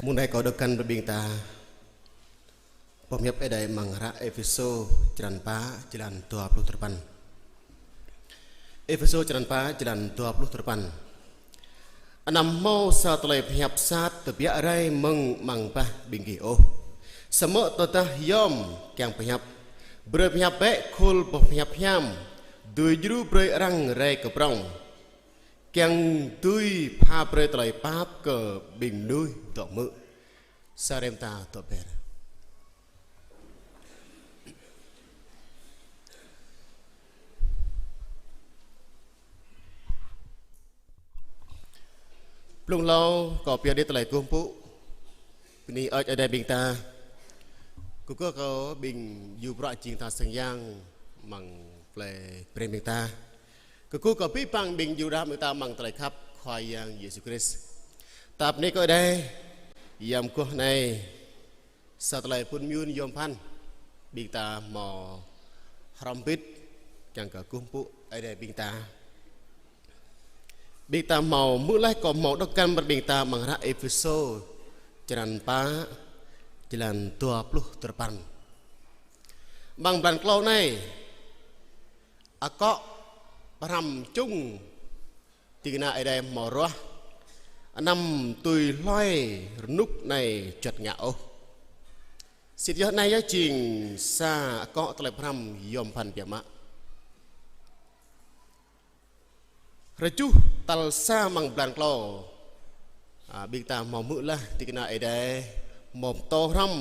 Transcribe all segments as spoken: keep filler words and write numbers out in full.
Mông anai kâo đŏk găn brơi ƀing ta boh pơhiăp Ơi Adai amăng hră Êphêsô črăn pă, jơlan dua pluh duapăn. Êphêsô črăn pă, jơlan dua pluh duapăn. Anăm hmâo sa tơlơi pơhiăp sat tơbiă rai mơ̆ng amăng bah ƀing gih ôh. Samơ̆ tơdah yom kiăng pơhiăp, brơi pơhiăp bĕ khul boh pơhiăp hiam, dưi djru brơi arăng rai kơ prŏng, kiăng dưi pha brơi tơlơi pap kơ ƀing mơnuih dŏ hmư̆. Sa rem ta dŏ ber. Blung hlâo kâo pơyơr đĭ tơlơi kơkuh pơpŭ bơni hơơč Ơi Adai ƀing ta. Kơkuh kơ ƀing yua bruă jing tha sang yang amăng plei Breng ƀing ta. Kơkuh kơ abih bang ƀing yua đah ƀing ta amăng tơlơi khăp Khua Yang Yêsu Krist. Ta bơni kơ Ơi Adai, yam mơguah anai sa tơlơi pŭn mơyun yom pơphan ƀing ta hmâo hrŏm hơbĭt kiăng kơ kơkuh pơpŭ Ơi Adai ƀing ta. Ƀing ta hmâo hmư̆ laih, kâo hmâo đŏk găn brơi ƀing ta amăng hră Êphêsô črăn pă, jơlan dua pluh duapăn. Amăng blan klâo anai, akŏ pơhrăm čung ding kơna Ơi Adai hmâo ruah: Anăm tui hloi rơnŭk anai juăt ngă ôh. Sĭt yơh anai yơh jing sa akŏ tơlơi pơhrăm yom pơphan biă mă. Rơjuh tal sa amăng blan klâo, a, ƀing ta hmâo hmư̆ laih ding kơna Ơi Adai hmâo pơtô hrŏm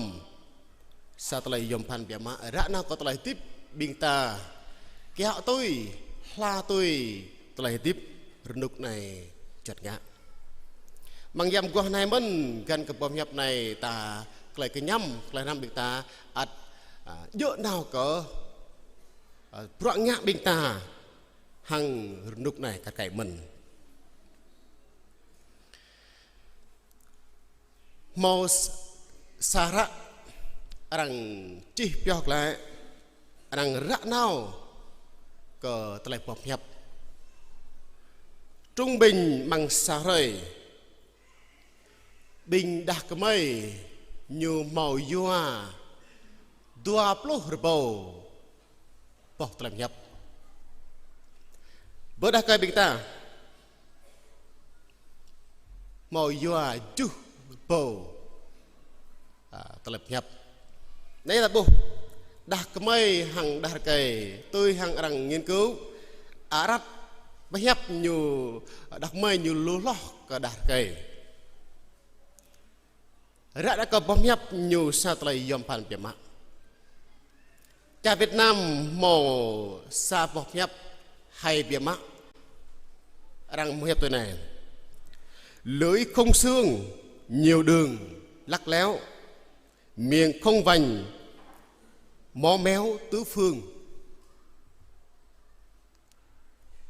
sa tơlơi yom pơphan biă mă, ră nao kơ tơlơi hơdip ƀing ta kiaŏ tui, hla tui tơlơi hơdip rơnŭk anai juăt ngă. Amăng yam mơguah anai mơ̆n găn kơ boh pơhiăp anai ta tơlơi kơñăm, tơlơi hrăm ƀing ta ăt, a, djơ̆ nao kơ, a, bruă ngă ƀing ta hăng rơnŭk anai kar kaĭ mơ̆n. Hmâo s-, sa hră arăng čih pioh glaĭ, arăng ră nao kơ tơlơi boh pơhiăp. Trung bình amăng sa hrơi, ƀing đah kơmơi ñu hmâo yua dua pluh rơbâo boh tơlơi pơhiăp. Bơ đah rơkơi ƀing ta hmâo yua tơjuh rơbâo, a, tơlơi pơhiăp. Anai ta ƀuh đah kơmơi hăng đah rơkơi tui hăng arăng nghiên cứu, a, răt pơhiăp ñu, đah kơmơi ñu lu hloh kơ đah rơkơi. Ră nao kơ boh pơhiăp ñu sa tơlơi yom pơphan biă mă. Čar Việt Nam hmâo sa boh pơhiăp hay biă mă. Arăng hmâo hiăp tui anai: Lưỡi không xương, nhiều đường lắt léo, miệng không vành, máu méo tứ phương.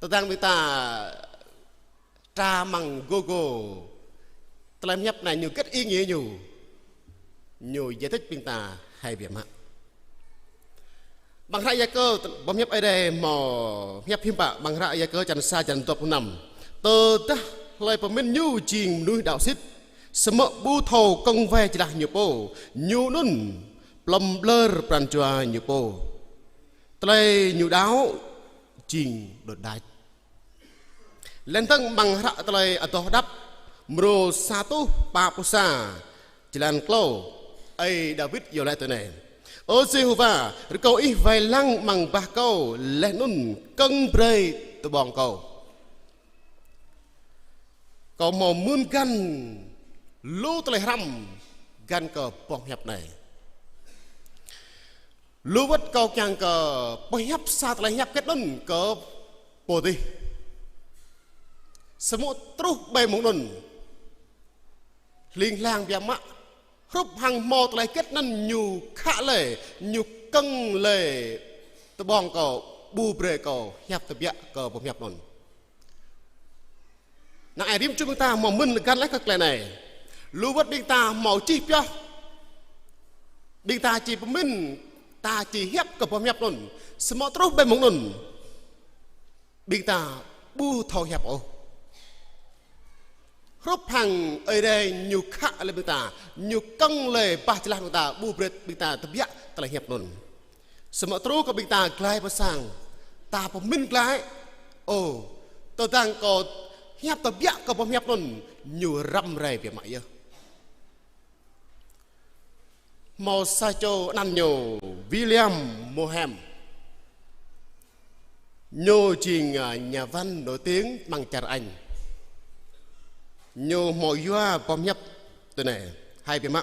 Tơdang ƀing ta tra amăng Google, tơlơi pơhiăp anai ñu hơget ý nghĩa ñu, ñu giải thích ƀing ta hay biă mă. Amăng hră Yakơ, boh pơhiăp Ơi Adai hmâo pơhiăp hiư̆m pă, amăng hră Yakơ črăn sa jơlan dua pluh năm: Tơdah hlơi pơmĭn ñu jing mơnuih đaŏ sĭt, samơ̆ ƀu thâo kơ̆ng wai jơlah ñu pô, ñu anŭn plŏm ƀlơr pran jua ñu pô. Tơlơi ñu đaŏ jing đôč đač. Laih dơ̆ng amăng hră Tơlơi Adoh Hơđăp mrô sa rơtuh pă pluh sa, jơlan klâo, ơi Dawid iâu laĭ tui anai: Ơ Yêhôwa, rơkâo Ih wai lăng amăng bah kâo, laih anŭn kơ̆ng brơi tơƀong kâo. Kâo hmâo mưn găn lu tơlơi hrăm găn kơ boh pơhiăp anai. Lu wơ̆t kâo kiăng kơ pơhiăp sa tơlơi hiăp hơget anŭn kơ pô adih. Samơ̆ truh ƀơi mông anŭn, hling hlang biă mă, hrup hăng hmâo tơlơi hơget anŭn ñu khă lĕ, ñu kơ̆ng lĕ tơƀong kâo, ƀu brơi kâo hiăp tơbiă kơ boh pơhiăp anŭn. Năng ai rĭm čô ƀing ta hmâo mưn găn laih kơ tơlơi anai. Lu wơ̆t ƀing ta hmâo čih pioh, ƀing ta či pơmĭn, ta či hiăp kơ boh pơhiăp anŭn. Samơ̆ truh ƀơi mông anŭn, ƀing ta ƀu thâo hiăp ôh. Hrup hăng Ơi Adai ñu khă lĕ ƀing ta, ñu kơ̆ng lĕ bah jơlah ƀing ta, ƀu brơi ƀing ta tơbiă tơlơi hiăp anŭn. Samơ̆ truh kơ ƀing ta glai pơ sang, ta pơmĭn glai, ô, tơdang kâo hiăp tơbiă kơ boh hiăp anŭn, ñu răm rai biă mă yơh. Hmâo sa čô anăn ñu William Mohem. Ñu jing, à, nhà văn nổi tiếng amăng čar Anh. Ñu hmâo yua boh hiăp tui anai, hai biă mă.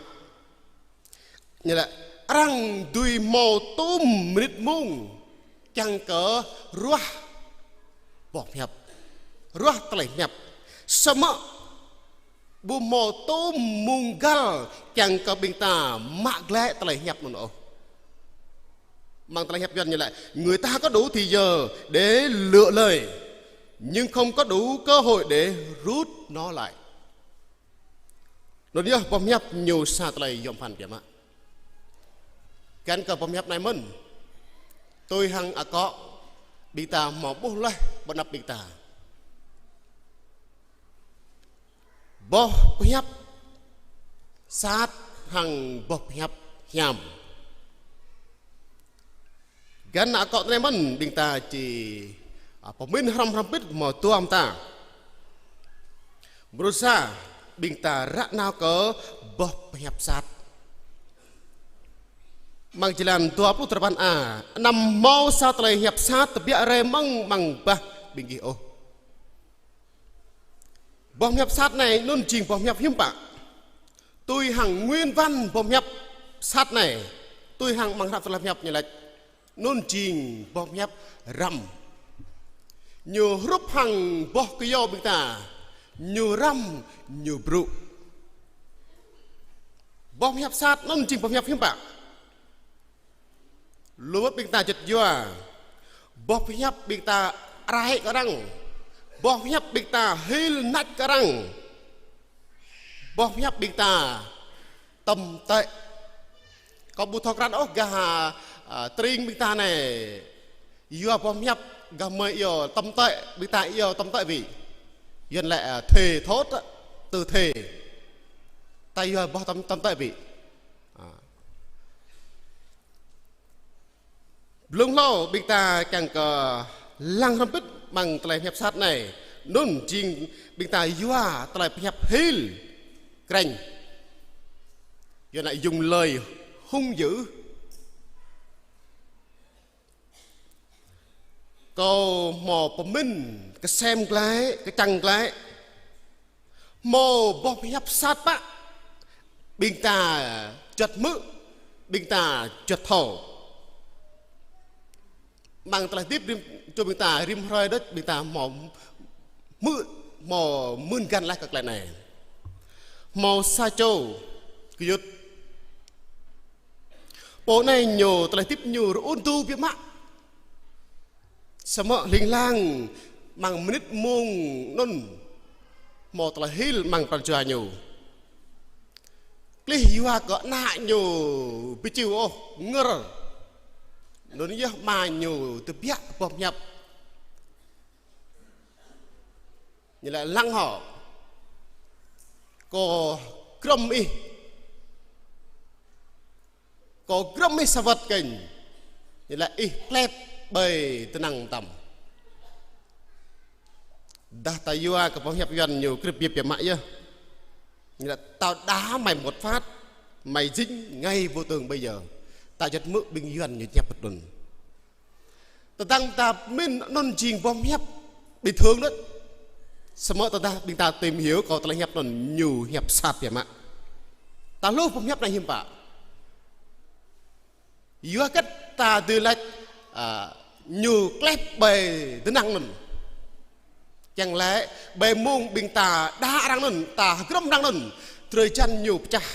Ñu laĭ, arăng dưi hmâo tôm mơnit mông kiăng kơ ruah boh hiăp, ruah tơlơi hiăp. Samơ̆ ƀu hmâo tôm mông găl kiăng kơ ƀing ta mă glăi tơlơi hiăp anŭn ôh. Amăng tơlơi hiăp Yuan ñu laĭ, người ta có đủ thì giờ để lựa lời, nhưng không có đủ cơ hội để rút nó lại. Anŭn yơh boh hiăp ñu sa tơlơi yom pơphan biă mă. Găn kơ boh hiăp anai mơ̆n, tui hăng akŏ ƀing ta hmâo ƀuh laih ƀơi anăp ƀing ta. Boh hiăp sat hăng boh hiăp hiam. Găn akŏ tơnai mơ̆n ƀing ta či, à, pơmĭn hrăm hrăm pĭt hmâo dua mơta. Mrô sa, ƀing ta ră nao kơ boh hiăp sat. Amăng jơlan dua pluh tơpăn a, anăm hmâo sa tơlơi hiăp sat tơbiă rai mơ̆ng amăng bah ƀing gih ôh. Boh hiăp sat anai anŭn jing boh hiăp hiư̆m pă. Tui hăng nguyên văn boh hiăp sat anai, tui hăng amăng hră tơlơi hiăp ñu laĭ, anŭn jing boh hiăp răm. Ñu hrup hăng boh kơyâo ƀing ta, ñu răm, ñu brŭ. Boh hiăp sat anŭn jing boh hiăp hiư̆m pă. Lu mơ̆t ƀing ta juăt yua. Boh hiăp ƀing ta rai kơ arăng. Boh hiăp ƀing ta hil nač kơ arăng. Boh hiăp ƀing ta tơm tĕ. Kâo ƀu thâo krăn ôh gah, à, tring ƀing ta anai. Yua boh hiăp gah mơi iâu tơm tĕ, ƀing ta iâu tơm tĕ ƀĭ. Yuan laĭ, à, thề thốt, tư thề. Ta yua boh tơm, tơm tĕ ƀĭ. À. Blung hlâo ƀing ta kiăng kơ lăng hrŏm bĭt amăng tơlơi hiăp sat anai. Anŭn jing ƀing ta yua tơlơi hiăp hil krĕng. Yua anai dùng lời hung dữ. Kâo hmâo pơmĭn kơsem glaĭ, kơčăng glaĭ. Hmâo boh hiăp sat pă, ƀing ta juăt hmư̆, ƀing ta juăt thâo. Amăng tơlơi hơdip rĭm čô ƀing ta rĭm hrơi đôč, ƀing ta hmâo hmư̆, hmâo mưn găn laih kơ tơlơi anai. Hmâo sa čô gơyut. Pô anai ñu tơlơi hơdip ñu rơun du biă mă. Samơ̆ hling hlang amăng mơnit mông anŭn hmâo tơlơi hil amăng pran jua ñu. Klih yua kơ ană ñu ƀu čiu ôh ngơr. Anŭn yơh ama ñu tơbiă boh hiăp. Ñu laĭ lăng hŏ. Kâo grŏm ih. Kâo grŏm ih sa wơ̆t kơnh. Ñu laĭ ih klep ƀơi tơnăng mơtam. Dah ta yua kơ boh hiăp Yuan ñu krĭp biă biă mă yơh. Ñu laĭ tao đá mày một phát, mày dính ngay vô tường bây giờ. Ta juăt hmư̆ ƀing Yuan ñu hiăp pơtrŭn. Tơdang ta pơmĭn anŭn jing boh hiăp bình thường đôč. Samơ̆ tơdah ƀing ta tìm hiểu kơ tơlơi hiăp anŭn ñu hiăp sat biă mă. Ta hluh boh hiăp anai hiư̆m pă. Yua hơget ta dưi laĭ, à, ñu klep ƀơi tơnăng anŭn. Kiăng laĭ, ƀơi mông ƀing ta đá arăng anŭn, ta hơgrŏm arăng anŭn, drơi jăn ñu pơčah,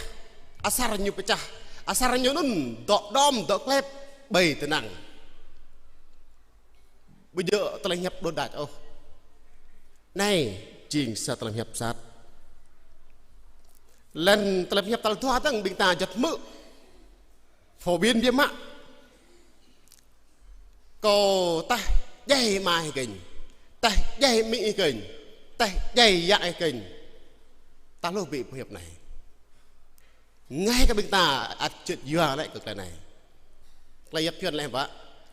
asar ñu pơčah, asar ñu anŭn dŏ đom, dŏ klep ƀơi tơnăng. Ƀu djơ̆ tơlơi hiăp đôč đač ôh. Anai jing sa tơlơi hiăp sat. Lĕn tơlơi hiăp tal dua dơ̆ng ƀing ta juăt hmư̆. Phổ biến biă mă. Kâo taih djai ama ih kơnh. Taih djai amĭ ih kơnh. Taih djai yă ih kơnh. Ta hluh ƀing pơhiăp anai. Ngai kơ ƀing ta ăt čơt yua lĕ kơ tơlơi anai. Tơlơi hiăp phiăn lĕ ƀă: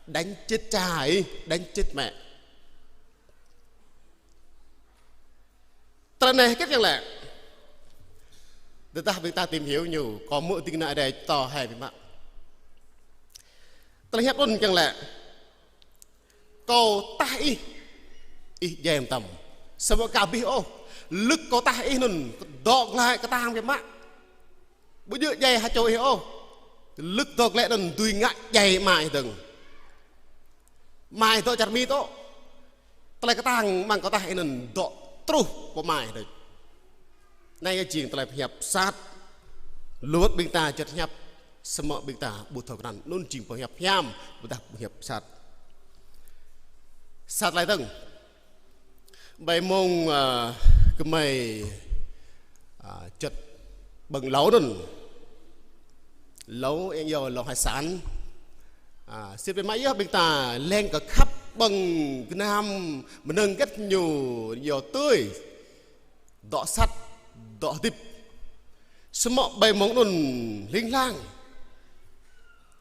Đánh chết cha ih, đánh chết mẹ. Tơlơi anai hơget kiăng lĕ? Tơdah ƀing ta tìm hiểu ñu, kâo hmư̆ ding kơna Ơi Adai pơtô hai biă mă. Tơlơi hiăp anŭn kiăng lĕ: Kâo tah ih, ih djai mơtam. Samơ̆ ka abih ôh, lơ̆k kâo tah ih anŭn, dŏ glaĭ kơtang biă mă. Ƀu djơ̆ djai ha čô ih ôh. Lơ̆k dŏ glaĭ anŭn dưi ngă djai ama ih dơ̆ng. Ama ih dŏ čar Mi tŏ. Tơlơi kơtang amăng kâo tah ih anŭn dŏ truh pơ ama ih đôč. Anai jing tơlơi pơhiăp sat. Lu wơ̆t ƀing ta juăt hiăp, samơ̆ ƀing ta ƀu thâo krăn. Anŭn jing pơhiăp hiam, ƀôdah pơhiăp sat. Sat tơlơi dơ̆ng. Ƀơi mông, ơ, gơmơi, ơ, čăt ƀơ̆ng hlâo anŭn. Hlâo yang yơh hlâo hải sản. Ơ, sĭt biă mă yơh ƀing ta leng kơ khăp ƀơ̆ng gơnam mơnơ̆ng hơget ñu yơh tui. Dŏ sat, dŏ hơdip. Samơ̆ ƀơi mông anŭn hling hlang.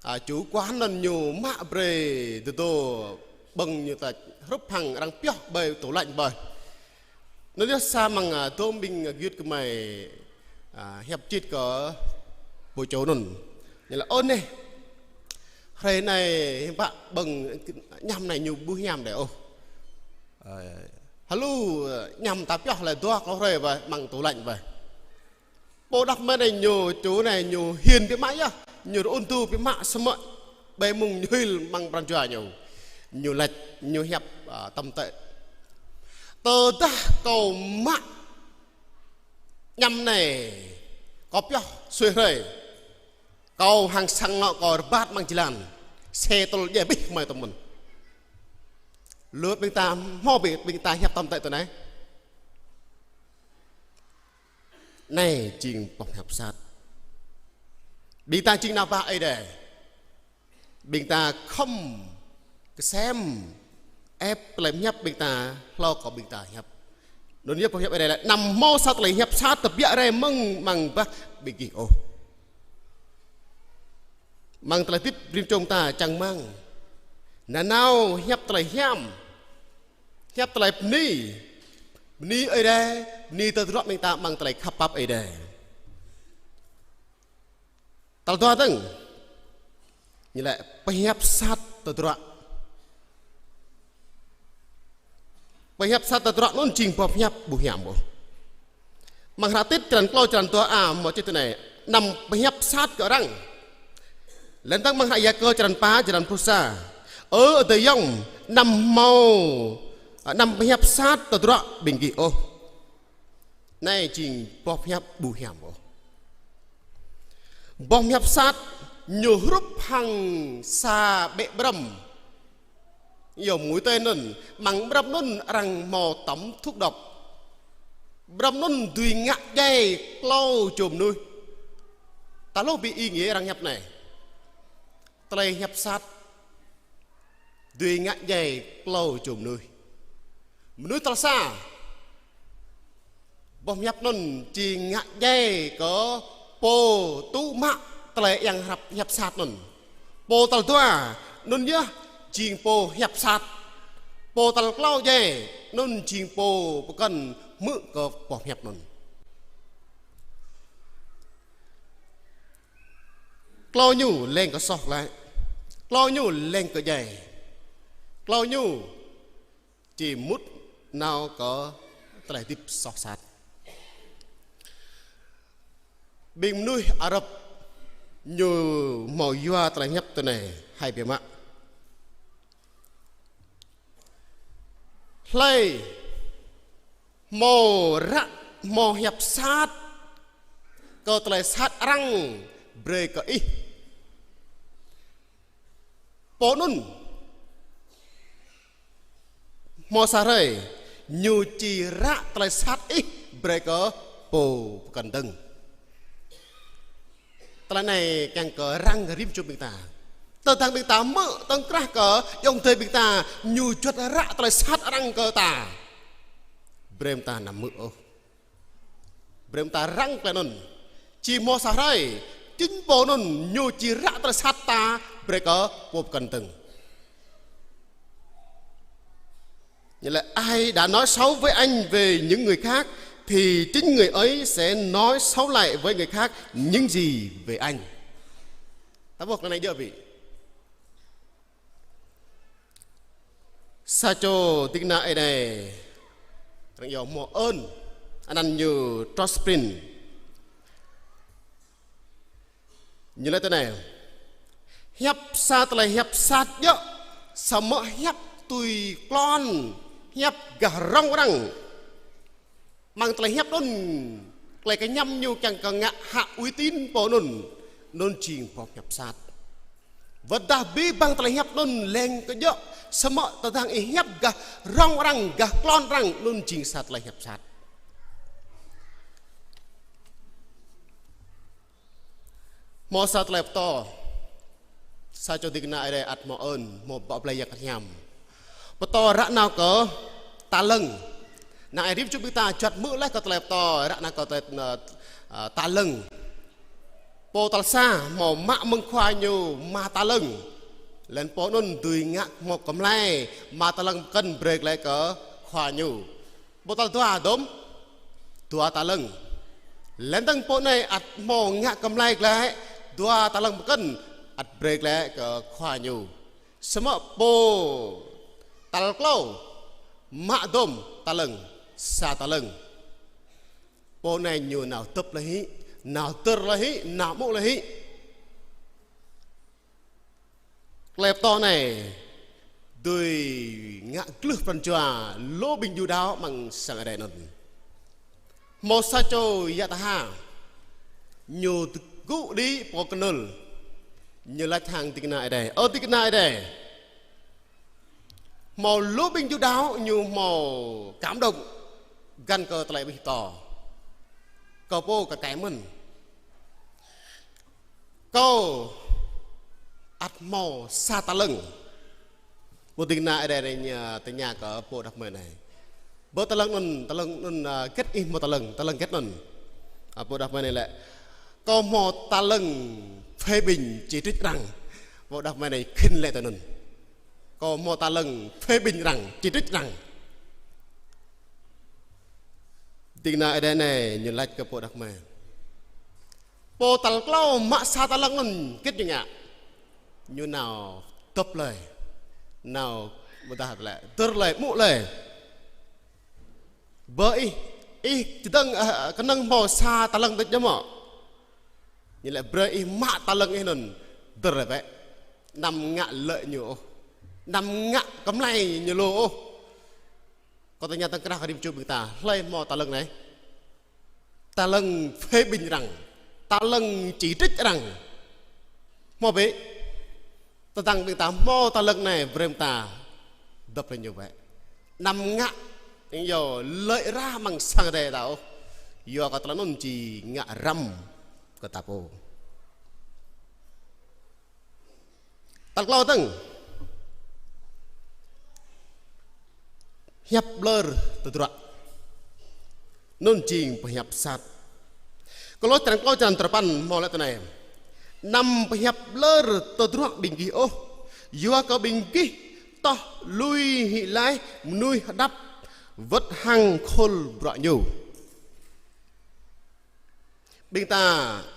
Ơ, chủ quán anŭn ñu mă brơi dơdô ƀơ̆ng ñu ta hrup hăng arăng pioh ƀơi tủ lạnh ƀơi. Anŭn yơh sa amăng, ơ, dôm ƀing, ơ, gơyut gơmơi, ơ, hiăp čit kơ pô čô anŭn. Ñu laĭ: Ơ neh, hrơi anai hiư̆m pă ƀơ̆ng añăm anai ñu ƀu hiam đơi ôh. Ơ, hơlu, ơ, añăm ta pioh lĕ dua klâo hrơi ƀơi, amăng tủ lạnh ƀơi. Pô đah kơmơi anai ñu, chủ anai ñu hiên biă mă yơh, ñu rơun du biă mă samơ̆ ƀơi mông ñu hil amăng pran jua ñu. Ñu laĭ, ñu hiăp, ơ, tăm tĕ: Tơdah kâo mă añăm anai, kâo pioh sui hrơi, kâo hăng sang anŏ kâo rơbat amăng jơlan, xe tơl djai abih kơmơi tơm mơ̆n. Lu wơ̆t ƀing ta hmâo ƀing, ƀing ta hiăp tăm tĕ tui anai. Anai jing boh hiăp sat. Ƀing ta jing ană bă Ơi Adai. Ƀing ta khŏm kơsem ĕp tơlơi pơhiăp ƀing ta, hlâo kơ ƀing ta hiăp. Anŭn yơh pơhiăp Ơi Adai laĭ: Anăm hmâo sa tơlơi hiăp sat tơbiă rai mơ̆ng amăng bah ƀing gih ôh. Amăng tơlơi hơdip rĭm čô ta čang rơmang nanao hiăp tơlơi hiam, hiăp tơlơi bơni, bơni Ơi Adai, bơni tơdruă ƀing ta amăng tơlơi khăp pap Ơi Adai. Tal dua dơ̆ng, ñu laĭ pơhiăp sat tơdruă. Pơhiăp sat tơdruă anŭn jing boh pơhiăp ƀu hiam ôh. Amăng hră Tit črăn klâo črăn dua a hmâo čih tui anai: Anăm pơhiăp sat kơ arăng. Laih dơ̆ng amăng hră Yakơ črăn pă črăn pluh sa: Ơ adơi ayŏng, anăm hmâo, anăm pơhiăp sat tơdruă ƀing gih ôh. Anai jing boh pơhiăp ƀu hiam ôh. Boh pơhiăp sat ñu hrup hăng sa ƀĕ ƀrăm. Yua mơ̆ng tơlơi anŭn, amăng ƀrăm anŭn arăng hmâo tấm thuốc độc. Ƀrăm anŭn dưi ngă djai klâo čô mơnuih. Ta hluh ƀing ih ngă arăng hiăp anai. Tơlơi hiăp sat dưi ngă djai klâo čô mơnuih. Mơnuih tal sa, boh pơhiăp anŭn či ngă djai kơ pô tŭ mă tơlơi arăng hiăp, hiăp sat anŭn. Pô tal dua, anŭn yơh jing pô hiăp sat. Pô tal klâo djai, anŭn jing pô pơkŏn hmư̆ kơ boh pơhiăp anŭn. Klâo ñu leng kơ soh glaĭ. Klâo ñu leng kơ djai. Klâo ñu či mŭt nao kơ tơlơi hơdip soh sat. Ƀing mơnuih Arab ñu hmâo yua tơlơi hiăp tui anai, hai biă mă. Hlơi hmâo ră, hmâo hiăp sat kơ tơlơi sat arăng brơi kơ ih, pô anŭn hmâo sa hrơi ñu či ră tơlơi sat ih brơi kơ pô pơkŏn dơ̆ng. Tơlơi anai kiăng kơ răng rĭm čô ƀing ta. Tơdang ƀing ta hmư̆ tơ̆ng krah kơ ayŏng adơi ƀing ta ñu juăt ră tơlơi sat arăng kơ ta, brơi ƀing ta anăm hmư̆ ôh. Brơi mơ̆ng ta răng tơlơi anŭn. Či hmâo sa hrơi, chính pô anŭn ñu či ră tơlơi sat ta brơi kơ pô pơkŏn dơ̆ng. Như là ai đã nói xấu với anh về những người khác, thì chính người ấy sẽ nói xấu lại với người khác những gì về anh. Ta ƀuh tơlơi anai djơ̆ ƀĭ. Sa čô ding kơna Ơi Adai, arăng iâu hmâo ơn, anăn ñu Trosprin. Ñu laĭ tui anai: Hiăp sa tơlơi hiăp sat djơ̆, samơ̆ hiăp tui klon, hiăp gah rŏng arăng. Mơ̆ng tơlơi hiăp anŭn, tơlơi kơñăm ñu kiăng kơ ngă hă uy tín pô anŭn, anŭn jing boh hiăp sat. Wơ̆t dah abih bang tơlơi hiăp anŭn leng kơ djơ̆, samơ̆ tơdang ih hiăp gah rŏng arăng, gah klon arăng, anŭn jing sa tơlơi hiăp sat. Hmâo sa tơlơi pơtô. Sa čô ding kơna Ơi Adai ăt hmâo ơn, hmâo bă blai Yang Bơngăt Hiam. Pơtô ră nao kơ talăng. Năng ai rĭm čô ƀing ta juăt hmư̆ laih kơ tơlơi pơtô ră nao kơ tơlơi, ơ, ơ, talăng. Pô tal sa hmâo mă mơ̆ng khua ñu rơma talăng. Laih anŭn pô anŭn dưi ngă hmâo kơmlai rơma talăng pơkŏn brơi glaĭ kơ khua ñu. Pô tal dua dôm dua talăng. Laih dơ̆ng pô anai ăt hmâo ngă kơmlai glaĭ dua talăng pơkŏn, ăt brơi glaĭ kơ khua ñu. Samơ̆ pô tal klâo mă dôm talăng, sa talăng. Pô anai ñu nao tơp laih hĭ, nao dơr laih hĭ, nao mŭk laih hĭ. Tơlơi pơtô anai dưi ngă glưh pran jua lu ƀing Yuđa mơ̆ng sang Ơi Adai anŭn. Hmâo sa čô yă tha, ñu tơgŭ đĭ pô kơnơ̆l, ñu laĭ hăng ding kơna Ơi Adai: Ơ ding kơna Ơi Adai, hmâo lu ƀing Yuđa ñu hmâo cảm động găn kơ tơlơi ƀing ih pơtô. Kâo pô kơ kai mơ̆n. Kâo ăt hmâo sa talăng. Pô ding kơna Ơi Adai anai ñu tơña kơ pô đah kơmơi anai: Bơ talăng anŭn, talăng anŭn, ơ, hơget ih hmâo talăng, talăng hơget anŭn? Ơ, pô đah kơmơi anai laĭ: Kâo hmâo talăng phê bình chỉ trích arăng. Pô đah kơmơi anai khĭn laĭ tui anŭn. Kâo hmâo talăng phê bình arăng, chỉ trích arăng. Ding kơna Ơi Adai anai ñu laĭ kơ pô đah kơmơi: Pô tal klâo mă sa talăng anŭn hơget ñu ngă? Ñu nao tơp laih, nao ƀôdah laĭ dơr laih, mŭk laih. Bơ ih, ih čơdơ̆ng, ơ, kơnơ̆ng hmâo sa talăng đôč djơ̆ mơ̆? Ñu laĭ brơi ih mă talăng ih anŭn dơr laih bĕ. Anăm ngă lĕ ñu ôh. Anăm ngă kơmlai ñu lu ôh. Kâo tơña tơ̆ng krah kơ rĭm čô ƀing ta, hlơi hmâo talăng anai? Talăng phê bình arăng, talăng chỉ trích arăng. Hmâo ƀĕ, tơdang ƀing ta hmâo talăng anai, brơi ƀing ta dŏp laih ñu bĕ. Anăm ngă, ing yo, lĕ ră mơ̆ng sang Ơi Adai ta ôh. Yua kơ tơlơi anŭn či ngă răm kơ ta pô. Tal klâo dơ̆ng. Hiăp ƀlŏr tơdruă. Anŭn jing pơhiăp sat. Kôlôs črăn klâo črăn duapăn hmâo laĭ tui anai: Anăm pơhiăp ƀlŏr tơdruă ƀing gih ôh. Yua kơ ƀing gih toh lui hĭ laih mơnuih hơđăp wơ̆t hăng khul bruă ñu. Ƀing ta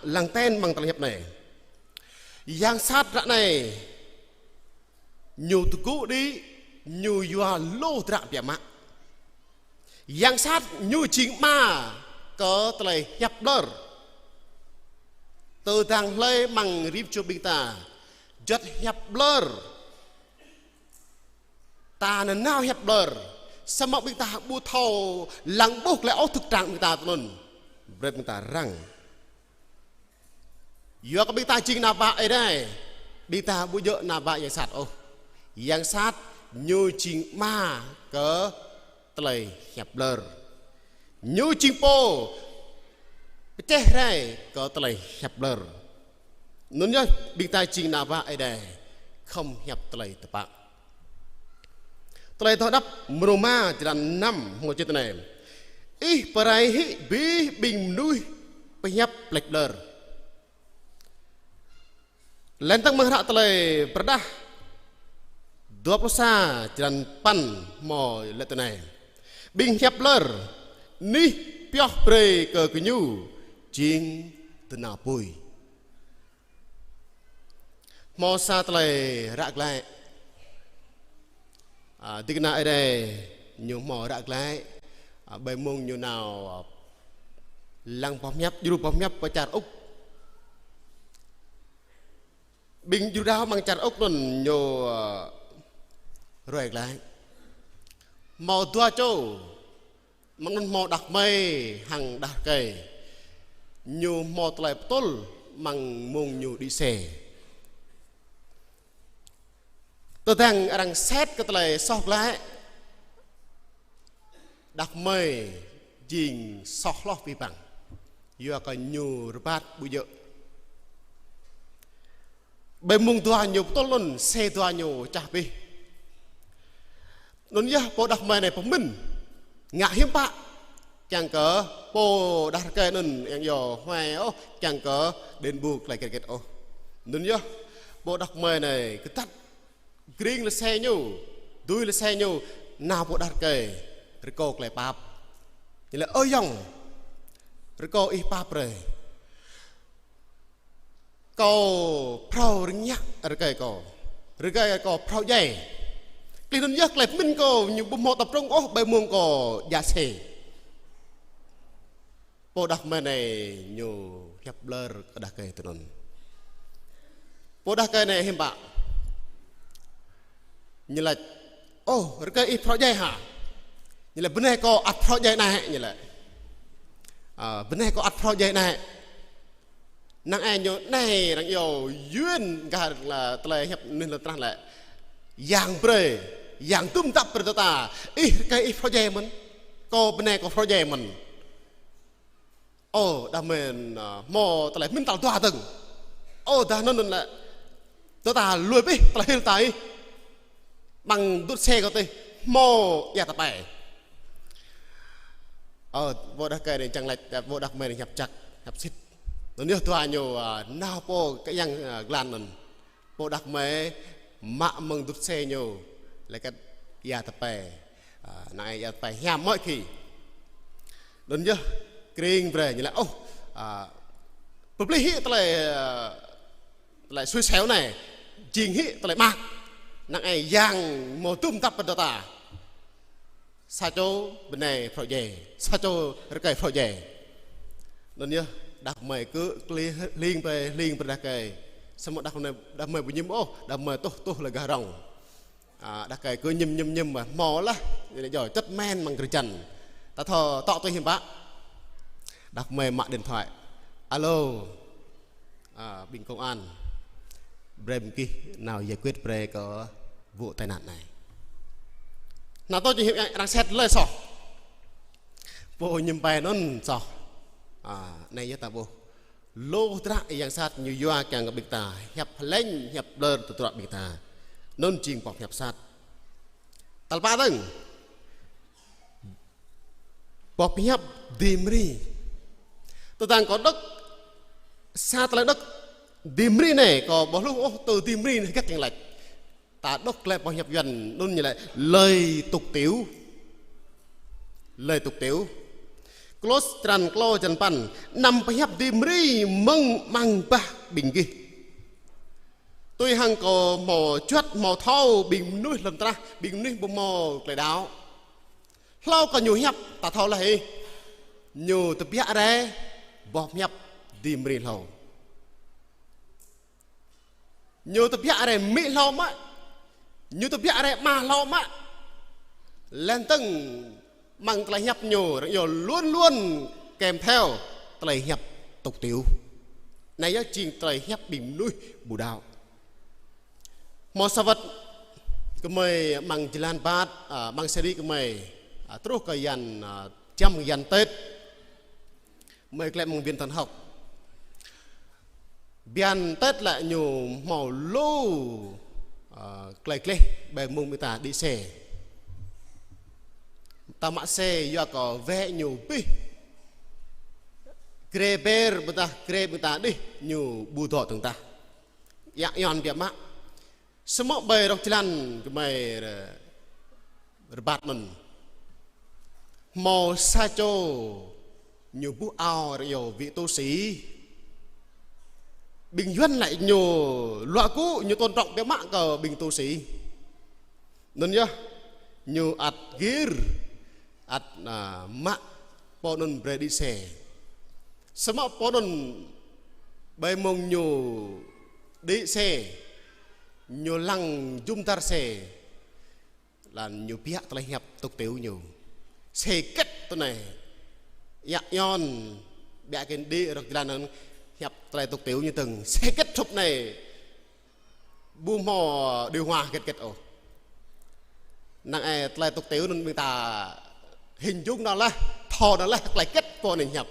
lăng ten mơ̆ng tơlơi hiăp anai. Yang sat ră anai ñu tơgŭ đĭ, ñu yua lu dră biă mă. Yang sat ñu jing ama kơ tơlơi hiăp ƀlŏr. Tơdang hlơi mơ̆ng rĭm čô ƀing ta juăt hiăp ƀlŏr. Ta nanao hiăp ƀlŏr, samơ̆ ƀing ta ƀu thâo lăng ƀuh tơlơi ôh thực trạng ƀing ta tui anŭn. Brơi ƀing ta răng. Yua kơ ƀing ta jing ană bă Ơi Adai, ƀing ta ƀu djơ̆ ană bă yang sat ôh. Yang sat ñu jing ama kơ tơlơi hiăp ƀlŏr. Ñu jing pô pơčeh rai kơ tơlơi hiăp ƀlŏr. Anŭn yơh ƀing ta jing ană bă Ơi Adai khŏm hiăp tơlơi tơpă. Tơlơi Adoh Hơđăp mrô rơma črăn năm hmâo čih tui anai: Ih pơrai hĭ abih ƀing mơnuih pơhiăp pleč ƀlơr. Lĕ tơ̆ng mơ̆ng hră Tơlơi Pơrơđah dua pluh sa, črăn păn hmâo laĭ tui anai: Ƀing hiăp ƀlơr anih pioh brơi kơ gơñu jing tơnao apui. Hmâo sa tơlơi ră glaĭ. A, ding kơna Ơi Adai ñu hmâo ră glaĭ. A, ƀơi mông ñu nao, a, lăng boh pơhiăp, djru boh pơhiăp pơ čar Úc. Ƀing djru đaŏ amăng čar Úc anŭn ñu, a, ruai glaĭ. Hmâo dua čô, amăng anŭn hmâo đah kơmơi hăng đah rơkơi. Ñu hmâo tơlơi pơtŭl amăng mông ñu đĭ xe. Tơdang arăng sĕt kơ tơlơi soh glaĭ, đah kơmơi jing soh hloh abih bang. Yua kơ ñu rơbat ƀu djơ̆. Ƀơi mông dua ñu pơtŭl anŭn, xe dua ñu čah abih. Anŭn yơh pô đah kơmơi anai pơmĭn ngă hiư̆m pă, kiăng kơ pô đah rơkơi anŭn yang yua huai ôh, kiăng kơ đền bù tơlơi hơget hơget ôh. Anŭn yơh pô đah kơmơi anai kơtăt gring lĕ xe ñu, dui lĕ xe ñu, nao pô đah rơkơi rơkâo tơlơi pap. Ñu laĭ: Ơ ayŏng, rơkâo ih pap brơi. Kâo phrâo rơngiă rơkơi kâo. Rơkơi kâo phrâo djai. Klih anŭn yơh tơlơi pơmĭn kâo, ñu ƀu hmâo tơprŏng ôh ƀơi mông kâo djă xe. Pô đah kơmơi anai ñu hiăp ƀlơr kơ đah rơkơi tui anŭn. Pô đah rơkơi anai hiư̆m pă? Ñu laĭ: Ôh, rơkơi ih phrâo djai hă? Ñu laĭ: Bơnai kâo ăt phrâo djai anai, ñu laĭ. A, bơnai kâo ăt phrâo djai anai. Năng ai ñu anai arăng iâu yua gah tơlơi hiăp mơnuih lŏn tơnah lĕ: Yang brơi, yang dŭm dăp brơi tơ ta. Ih rơkơi ih phrâo djai mơ̆n. Kâo bơnai kâo phrâo djai mơ̆n. Ơ, đah kơmơi, a, hmâo tơlơi pơmĭn tal dua dơ̆ng. Ơ, dah anŭn anŭn lĕ tơ ta lui abih tơlơi hil ta ih. Ƀăng dŭt xe kơ tih, hmâo ia tơpai. Ơ, pô đah rơkơi anai čang laĭ, pô đah kơmơi anai hiăp čăk, hiăp sĭt. Anŭn yơh dua ñu, a, nao pơ kơyang, a, glan anŭn. Pô đah kơmơi mă mơ̆ng dŭt xe ñu, laĭ kơ ia tơpai. A, năng ai ia tơpai hiam mơ̆ khi. Anŭn yơh gring brơi ñu laĭ: Ôh, a, pơplih hĭ tơlơi, a, tơlơi sui seo anai, jing hĭ tơlơi mơak. Năng ai yang hmâo dŭm dăp brơi tơ ta. Sa čô bơnai phrâo djai, sa čô rơkơi phrâo djai. Anŭn yơh đah kơmơi kơ klih hling brơi, hling brơi đah rơkơi. Samơ̆ đah kơmơi, đah kơmơi ƀu mơñum ôh, đah kơmơi tuh, tuh lĕ gah rŏng. A, đah rơkơi kơ mơñum, mơñum, mơñum, hmâo laih, ñu laĭ djơ̆ čơt mơ̆n amăng drơi jăn. Ta thâo tŏ tui hiư̆m pă? Đah kơmơi mă điện thoại. Alo. A, ƀing công an, brơi mơ̆ng gih nao giải quyết brơi kơ vụ tai nạn anai. Nao tui či hiư̆m arăng sĕt lơi soh. Pô mơñum ƀai anŭn soh. A, anai yơh ta ƀuh. Lu tơdră yang sat ñu yua kiăng kơ ƀing ta hiăp hlĕng, hiăp ƀlơr tơdruă ƀing ta. Anŭn jing boh hiăp sat. Tal pă dơ̆ng, boh pơhiăp dưi mơri. Tơdang kâo đŏk sa tơlơi đŏk dưi mơri anai, kâo ƀu hluh ôh tơ dưi mơri anai hơget kiăng laĭ. Ta đŏk glaĭ boh hiăp Yuan anŭn ñu laĭ lời tục tiểu. Lời tục tiểu. Kôlôs črăn klâo črăn păn: Anăm pơhiăp dưi mơri mơ̆ng amăng bah ƀing gih. Tui hăng kâo hmâo juăt hmâo thâo ƀing mơnuih lŏn tơnah, ƀing mơnuih ƀu hmâo tơlơi đaŏ. Hlâo kơ ñu hiăp, ta thâo laih ih. Ñu tơbiă rai boh hiăp dưi mơri hlâo. Ñu tơbiă rai amĭ hlâo mă. Ñu tơbiă rai ama hlâo mă. Lĕ tơ̆ng amăng tơlơi hiăp ñu, arăng iâu luôn luôn kèm theo tơlơi hiăp tục tiểu. Anai yơh jing tơlơi hiăp ƀing mơnuih ƀu đaŏ. Hmâo sa wơ̆t gơmơi amăng jơlan bat, a, amăng seri gơmơi, a, truh kơ yan, a, čăm yan Tết. Gơmơi glaĭ amăng viện thần học. Bơyan Tết lĕ ñu hmâo lu, a, tơlơi gleh ƀơi mông ƀing ta đĭ xe. Ta mă xe yua kơ wĕ ñu bih. Grê ƀer ƀôdah grê ƀing ta đih ñu ƀu dŏ tơ̆ng tah. Yă Yon biă mă. Samơ̆ ƀơi rŏk jơlan gơmơi rơbat mơ̆n. Hmâo sa čô ñu ƀuh ao rơyâo wĭ tu si. Ƀing Yuan laĭ ñu luă gŭ, ñu tôn trọng biă mă kơ ƀing tu si. Anŭn yơh ñu ăt gir, ăt, a, mă pô anŭn brơi đĭ xe. Samơ̆ pô anŭn ƀơi mông ñu đĭ xe, ñu lăng jum dar xe. Laih anŭn ñu biă tơlơi hiăp tŭk têu ñu. Xe hơget tui anai. Yă Yon biă kơ đĭ rŏk jơlan anŭn hiăp tơlơi tŭk têu ñu tơ̆ng. Xe hơget hrup anai. Ƀu hmâo điều hòa hơget hơget ôh. Năng ai tơlơi tŭk têu anŭn ƀing ta hình dung nao laih, thâo nao laih tơlơi hơget pô anai hiăp.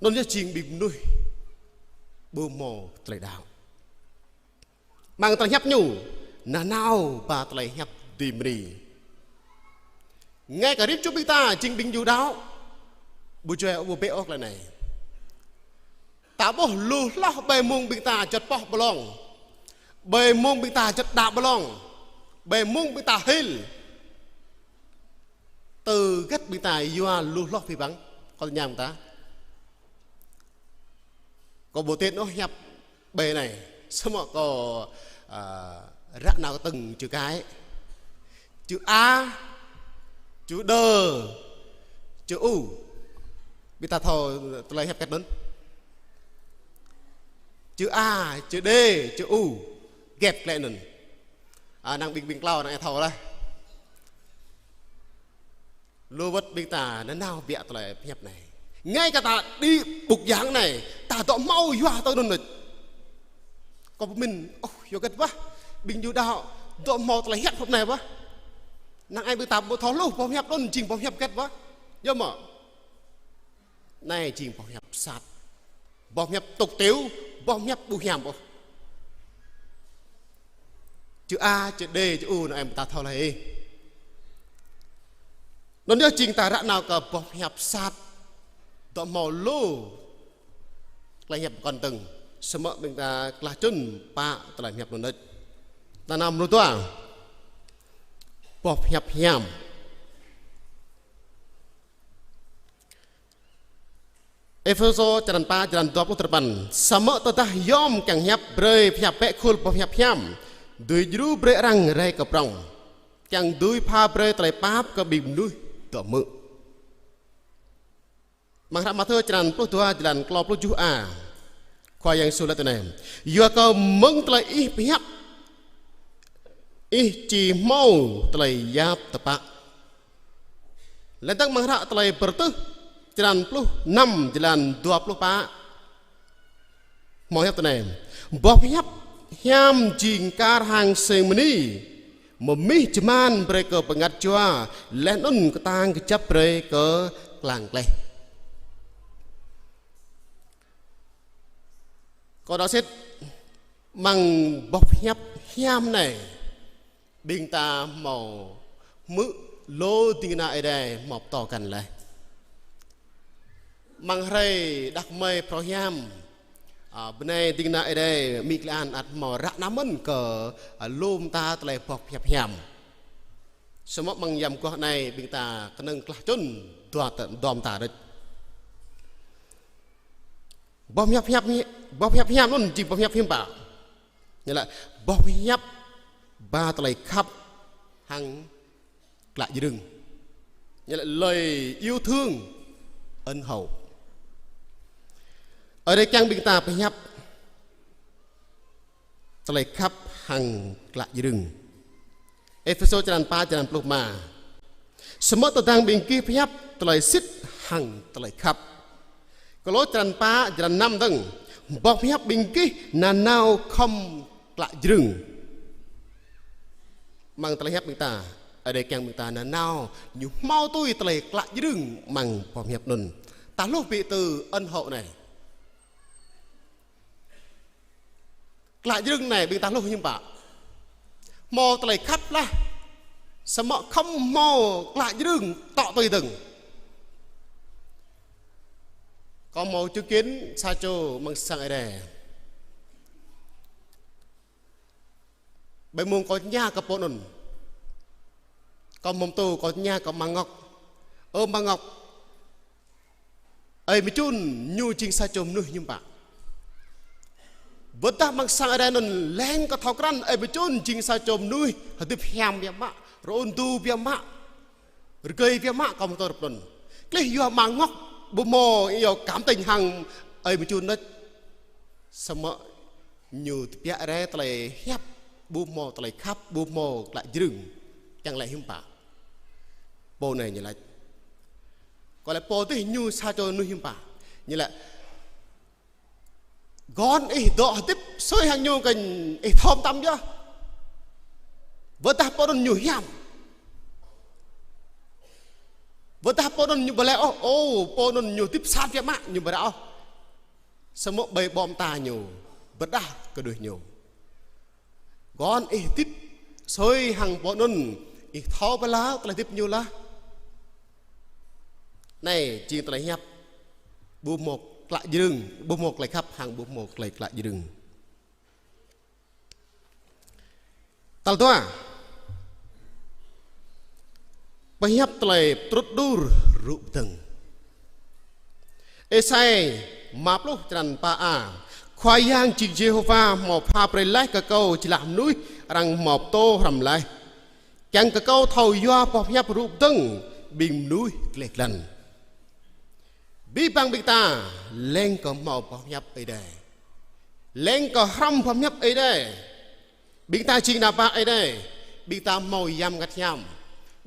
Anŭn yơh jing ƀing mơnuih ƀu hmâo tơlơi đaŏ. Mơ̆ng tơlơi hiăp ñu, nanao ba tơlơi hiăp dưi mơni. Ngay kơ rĭm čô ƀing ta jing ƀing ñu đaŏ. Ƀu djơ̆ ôh, ƀu bĕ ôh tơlơi anai. Ta ƀuh lu hloh ƀơi mông ƀing ta juăt pŏh ƀlŏng. Ƀơi mông ƀing ta juăt đaŏ ƀlŏng. Ƀơi mông ƀing ta hil. Tơ hơget ƀing ta yua lu hloh pơhiăp ƀăng. Kâo tơña ƀing ta. Kâo ƀu tin ôh hiăp ƀơi anai. Samơ̆ kâo, a, ră nao kơ tơ̆ng chữ cái. Chữ A, chữ đơ, chữ U. Ƀing ta thâo tơlơi hiăp hơget anŭn. Chữ A, chữ D, chữ U. Hơget tơlơi anŭn. A, năng ƀing ƀing klâo năng ai thâo laih. Lu wơ̆t ƀing ta nanao biă tơlơi pơhiăp anai. Ngay kơ ta đĭ bục giảng anai, ta dŏ hmâo yua tui anŭn đôč. Kâo pơmĭn, ôh, yua hơget wơ̆t. Ƀing ñu đaŏ, dŏ hmâo tơlơi hiăp hrup anai wơ̆t. Năng ai ƀing ta ƀu thâo hluh, boh hiăp anŭn jing boh hiăp hơget wơ̆t. Yơh mơ̆. Anai jing boh hiăp sat. Boh hiăp tŭk têu, boh hiăp ƀu hiam ôh. Chữ A, chữ D, chữ U, năng ai ƀing ta thâo laih. Anŭn yơh jing ta ră nao kơ boh hiăp sat. Dŏ hmâo lu tơlơi hiăp pơkŏn tơ̆ng. Samơ̆ ƀing ta klah čŭn pă tơlơi hiăp anŭn đôč. Ta nao mơnuih dua. Boh hiăp hiam. Êphêsô črăn pă, črăn dua pluh tơpăn. Samơ̆ tơdah yom kiăng hiăp brơi pơhiăp bĕ khul boh hiăp hiam. Dưi djru brơi arăng rai kơ prŏng. Kiăng dưi pha brơi tơlơi pap kơ ƀing mơnuih dŏ hmư̆. Amăng hră Mathiơ črăn pluh dua, črăn klâo pluh tơjuh a. Khua Yang Yêsu laĭ tui anai: Yua kơ mơ̆ng tơlơi ih pơhiăp, ih či hmâo tơlơi yap tơpă. Laih dơ̆ng amăng hră Tơlơi Bơrơtuh, črăn pluh năm, črăn dua pluh pă. Hmâo hiăp tui anai: Boh hiăp hiam jing kar hăng sêng mơni, mơmih jơman brơi kơ bơngăt jua, laih anŭn kơtang kơjăp brơi kơ klang kleh. Kâo đaŏ sĭt amăng boh hiăp hiam anai. Ƀing ta hmâo hmư̆ lu ding kơna Ơi Adai hmâo pơtô kăn laih. Amăng hrơi đah kơmơi phrâo hiam, a, bơnai ding kơna Ơi Adai amĭ Klei An ăt hmâo ră nao mơ̆n kơ, a, lŏm ta tơlơi boh hiăp hiam. Samơ̆ amăng yam mơguah anai ƀing ta kơnơ̆ng klah čŭn dua tơ-, dua mơta đôč. Boh hiăp hiam, boh hiăp hiam anŭn jing boh hiăp hiư̆m pă. Ñu laĭ boh hiăp ba tơlơi khăp hăng klă jrưng. Ñu laĭ lời yêu thương ân hậu. Ơi Adai kiăng ƀing ta pơhiăp tơlơi khăp hăng klă jrưng. Êphêsô črăn pă, črăn pluh rơma. Samơ̆ tơdang ƀing gih pơhiăp tơlơi sĭt hăng tơlơi khăp. Kôlôs črăn pă, črăn năm dơ̆ng. Boh pơhiăp ƀing gih nanao khŏm klă jrưng. Amăng tơlơi hiăp ƀing ta, Ơi Adai kiăng ƀing ta nanao, ñu hmâo tui tơlơi klă jrưng amăng boh pơhiăp anŭn. Ta hluh ƀiă tơ ân hậu anai. Klă jrưng anai ƀing ta hluh hiư̆m pă. hmâo tơlơi khăp laih, samơ̆ khŏm hmâo klă jrưng tŏ tui dơ̆ng. Kâo hmâo chứng kiến sa čô amăng sang Ơi Adai. Ƀơi mông kâo tơña kơ pô anŭn. Kâo hmâo pơtô, kâo tơña kơ Ama Ngọc. Ơ Ama Ngọc, Ơi Mơčun ñu jing sa čô mơnuih hiư̆m pă? Ƀôdah amăng sang Ơi Adai anŭn leng kơ thâo krăn Ơi Mơčun jing sa čô mơnuih hơdip hiam biă mă, rơun du biă mă, rơgơi biă mă, kâo hmâo pơtô rơp anŭn. Klih yua Ama Ngọc ƀu hmâo yua cảm tình hăng Ơi Mơčun đôč. Samơ̆ ñu tơbiă rai tơlơi hiăp, ƀu hmâo tơlơi khăp, ƀu hmâo klă jrưng. Kiăng laĭ hiư̆m pă? Pô anai ñu laĭ: Kâo laĭ pô adih ñu sa čô mơnuih hiư̆m pă? Ñu laĭ: Gơ̆n ih dŏ hơdip sui hăng ñu kơnh ih thâo mơtam yơh. Ƀôdah pô anŭn ñu hiam. Ƀôdah pô anŭn ñu ƀu laĭ ôh, ô, pô anŭn ñu hơdip sat biă mă, ñu ƀu laĭ ôh. Samơ̆ ƀơi ƀô̆ mơta ñu, ƀôdah kơ đuaĭ ñu. Gơ̆n ih hơdip sui hăng pô anŭn, ih thâo pơlao tơlơi hơdip ñu laih. Anai jing tơlơi hiăp ƀu hmâo klă jrưng, ƀu hmâo tơlơi khăp hăng ƀu hmâo tơlơi klă jrưng. Tal dua, pơhiăp tơlơi trŭt đur rŭ pơdơ̆ng. Êsai rơma pluh črăn pă a: Khua Yang jing Yêhôwa hmâo pha brơi laih kơ kâo jơlah mơnuih arăng hmâo pơtô hrăm laih, kiăng kơ kâo thâo yua boh pơhiăp rŭ pơdơ̆ng ƀing mơnuih gleh glăn. Abih bang ƀing ta leng kơ hmâo boh pơhiăp Ơi Adai. Leng kơ hrăm boh pơhiăp Ơi Adai. Ƀing ta jing ană bă Ơi Adai. Ƀing ta hmâo Yang Bơngăt Hiam.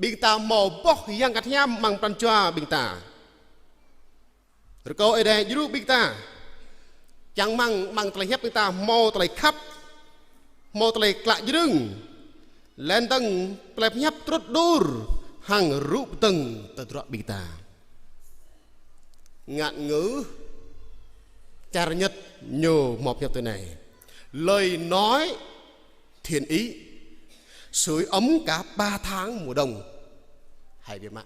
Ƀing ta hmâo boh Yang Bơngăt Hiam amăng pran jua ƀing ta. Rơkâo Ơi Adai djru ƀing ta. Čang rơmang amăng tơlơi hiăp ƀing ta hmâo tơlơi khăp, hmâo tơlơi klă jrưng, laih dơ̆ng tơlơi pơhiăp trŭt đur hăng rŭ pơdơ̆ng tơdruă ƀing ta. Ngạn ngữ čar Nhật ñu hmâo pơhiăp tui anai: Lời nói thiện ý, sưởi ấm cả ba tháng mùa đông. Hay biă mă.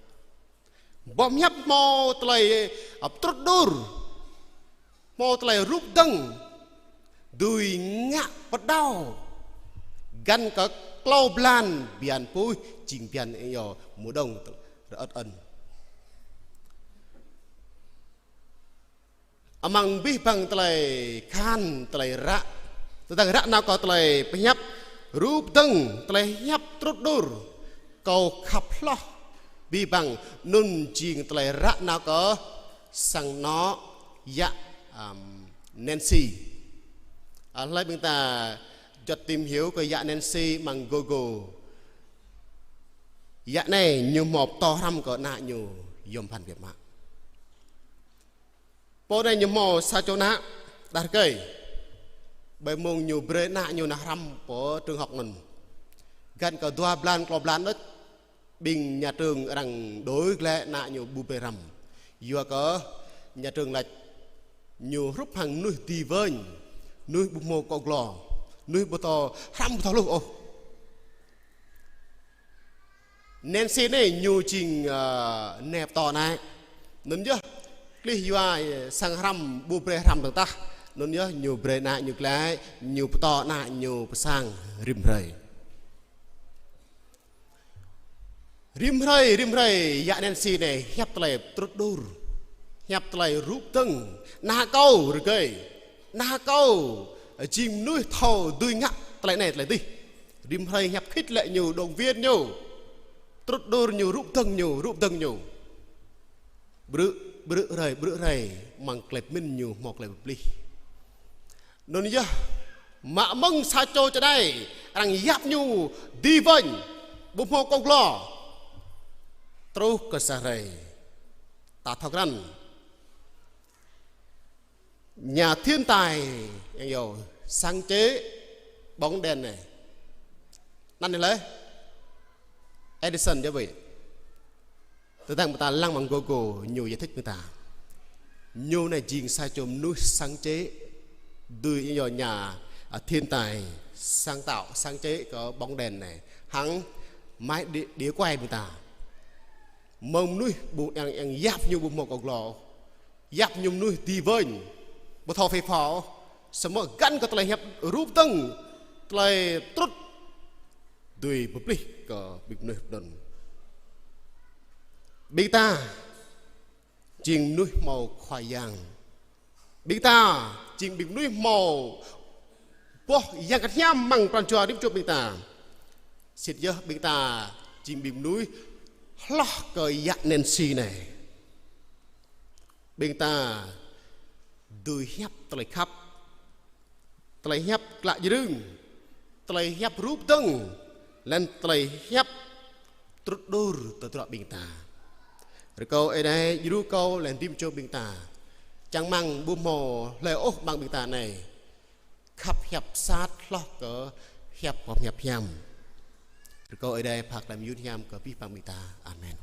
Boh pơhiăp hmâo tơlơi, ơ, trŭt đur, hmâo tơlơi rŭ pơdơ̆ng, dưi ngă pơđao găn kơ klâo blan bơyan puih, jing bơyan yua mùa đông rơơ̆t ơn. Amăng abih bang tơlơi khan, tơlơi ră, tơdang ră nao kơ tơlơi pơhiăp rŭ pơdơ̆ng, tơlơi hiăp trŭt đur, kâo khăp hloh abih bang anŭn jing tơlơi ră nao kơ sang anŏ yă, ăm, Nancy. Ơ, hlơi ƀing ta juăt tìm hiểu kơ yă Nancy amăng Google. Yă anai ñu hmâo pơtô hrăm kơ ană ñu yôm phăn biă mă. Pô anai ñu hmâo sa čô ană đah rơkơi. Ƀơi mông ñu brơi ană ñu nao hrăm pơ trường học anŭn. Găn kơ dua blan, klâo blan đôč, ƀing nhà trường arăng đổi glaĭ ană ñu ƀu brơi hrăm. Yua kơ nhà trường laĭ ñu hrup hăng mơnuih di vơnh, mơnuih ƀu hmâo akŏ glô, mơnuih ƀu thâo hrăm ƀu thâo hluh ôh. Nancy anai ñu jing, ơ, neh pơtô anai. Anŭn yơh, klih yua, ơ, sang hrăm ƀu brơi hrăm dơ̆ng tah. Anŭn yơh ñu brơi ană ñu glaĭ, ñu pơtô ană ñu pơ sang rĭm hrơi. Rĭm hrơi, rĭm hrơi, yă Nancy anai hiăp tơlơi trŭt đur. Hiăp tơlơi rŭ pơdơ̆ng. Ană kâo rơgơi. Ană kâo jing mơnuih thâo dưi ngă tơlơi anai tơlơi adih. Rĭm hrơi hiăp khĭt lĕ ñu, động viên ñu. Trŭt đur ñu, rŭ pơdơ̆ng ñu, rŭ pơdơ̆ng ñu. Ƀrư̆, ƀrư̆ hrơi, ƀrư̆ hrơi, amăng tơlơi pơmĭn ñu hmâo tơlơi pơplih. Anŭn yơh, mă mơ̆ng sa čô čơđai, arăng yap ñu di vơnh, ƀu hmâo akŏ glô. Truh kơ sa hrơi, ta thâo krăn. Nhà thiên tài, yang yo, sáng chế bóng đèn anai. Anăn anai lĕ Edison yơh ƀơi. Tơdang ƀing ta lăng amăng Google, ñu giải thích ƀing ta. Ñu anai jing sa čô mơnuih sáng chế, dưi yang yo nhà, à, thiên tài sáng tạo, sáng chế kơ bóng đèn anai. Hăng mai đĩa, đĩa quay ƀing ta. Mơ̆ng mơnuih ƀu eng eng yap ñu ƀu hmâo kơ glô. Yap ñu mơnuih ti vơñ. Ƀu thâo phê phao. Samơ̆ găn kơ tơlơi hiăp rup tơ̆ng. Tơlơi trŭt. Dưi pơplih kơ ƀing mơnuih pơđon. Ƀing ta jing mơnuih hmâo Khua Yang. Ƀing ta jing ƀing mơnuih hmâo boh Yang Bơngăt Hiam amăng pran jua rĭm čô ƀing ta. Sĭt yơh ƀing ta jing ƀing mơnuih hloh kơ yă Nancy anai. Ƀing ta dưi hiăp tơlơi khăp, tơlơi hiăp klă jrưng, tơlơi hiăp rup tơ̆ng, laih anŭn tơlơi hiăp trŭt đur tơdruă ƀing ta. Rơkâo Ơi Adai djru kâo laih anŭn rĭm čô ƀing ta. Čang rơmang ƀu hmâo hlơi ôh amăng ƀing ta anai khăp hiăp sat hloh kơ hiăp pơhiăp hiam. Rơkâo Ơi Adai pha tơlơi mơyun hiam kơ abih bang ƀing ta. Amen.